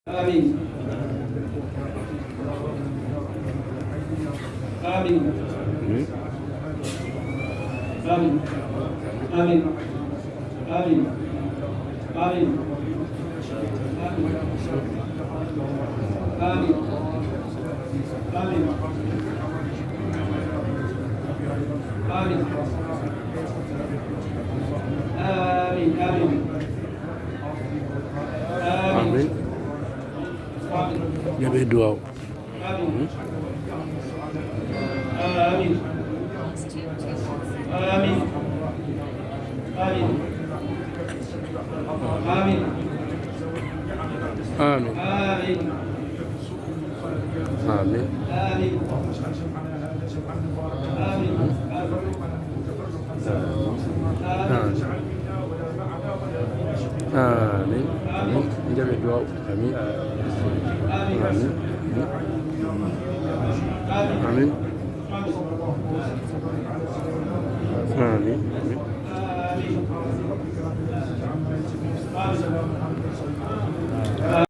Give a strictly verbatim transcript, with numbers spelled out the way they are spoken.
آمين. آمين. آمين. آمين. آمين. آمين. آمين. آمين. آمين. آمين. آمين. آمين. Jaɓe duwaaw. آمين. آمين. آمين. آمين. آمين. آمين. آمين. آمين. آمين. آمين. آمين. آمين. Jaɓe duwaaw. آمين. آمين. آمين. آمين. آمين. آمين.